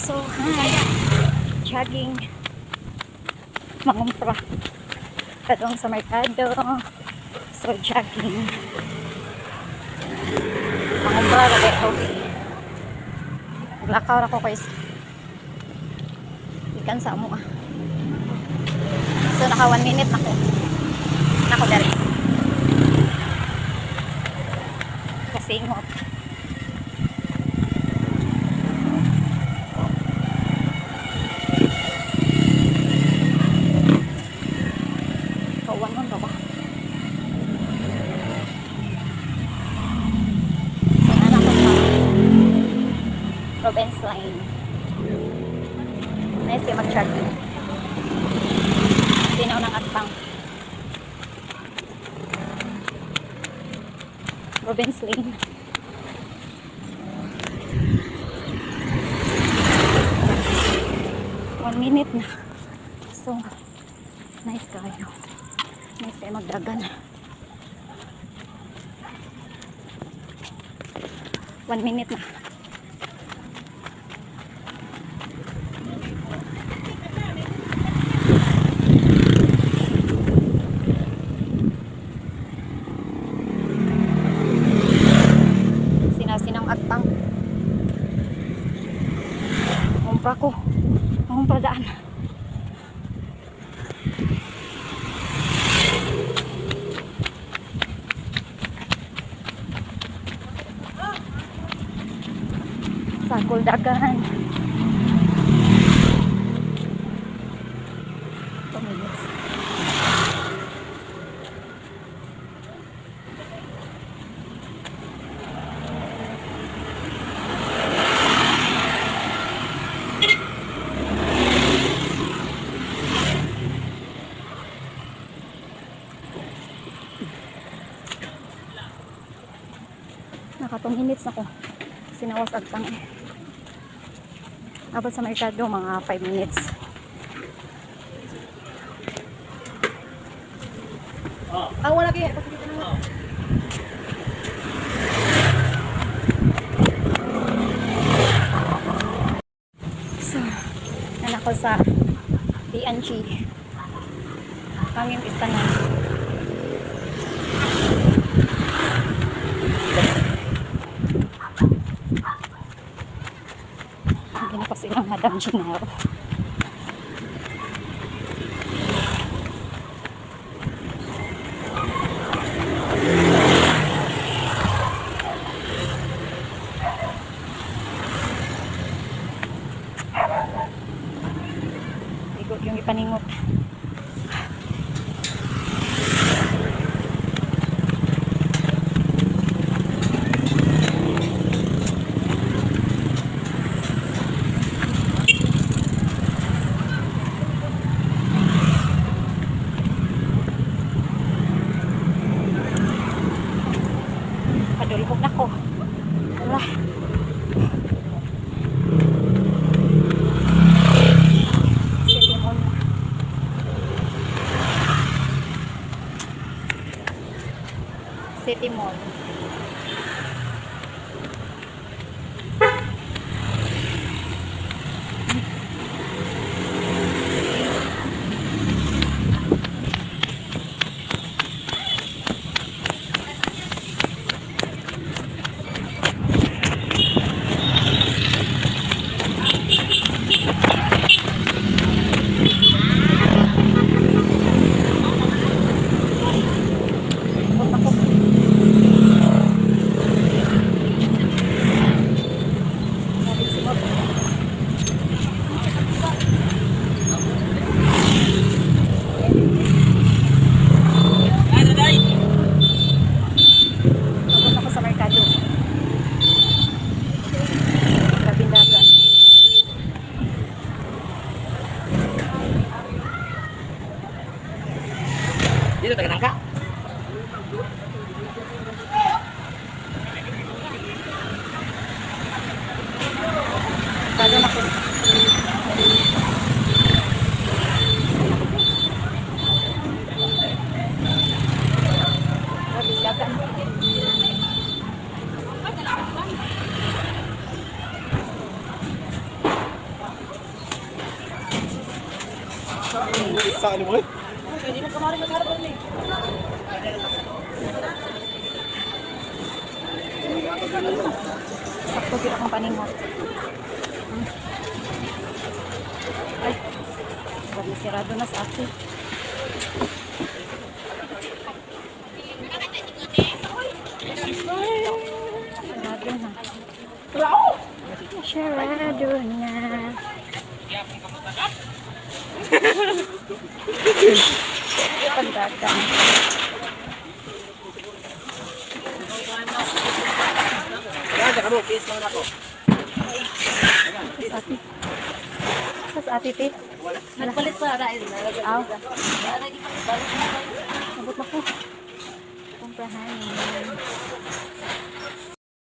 So, hi. Jogging. Mangumpra. Padong sa merkado. So, jogging. Mangumpra ra kay ko. Naglakaw ra ko kay ikan sa amo ah. So, naka 1 minute na ko. Nako dari. Kasingot. Kawan nun ba? So, naa ko sa Province Line. Nice yung mag-jogging. Sinaw ng atpang. Province Lane. 1 minute na. So, nice kayo. Nice kayo magdagan. 1 minute na. Sinaw-sinang agpang. Umpra ko. Umpra daan. Sakol dagan. 2 minutes. Naka 2 minutes na ko. Sinawas agtang eh. Abot sa merkado mga 5 minutes. Ah, wala kaya. Pagkita na. So, nan ako sa BNG. Hangin pista na. Hindi na kasi ng Madam Gennaro. Igo yung ipaningot. Padulhog na ko. Wala. City Mall. City Mall. Punta ko. Sabi si Bob. Papunta ko sa merkado. Grabing dagat. Dito taga nangka. Merkado na ko. Grabing dagat. Saan mo eh? Hindi mo kamari magharap ni. Sakto gid akong paningot. Ay, grabe, sirado na sa akin. Sirado na. Sirado na. Pagdagan. Yan, ka mo, kiss mo na ako. Sa ati. Sa ati, ti. Nagpalit pa ra. Aw. Abot na ko. Kumprahan.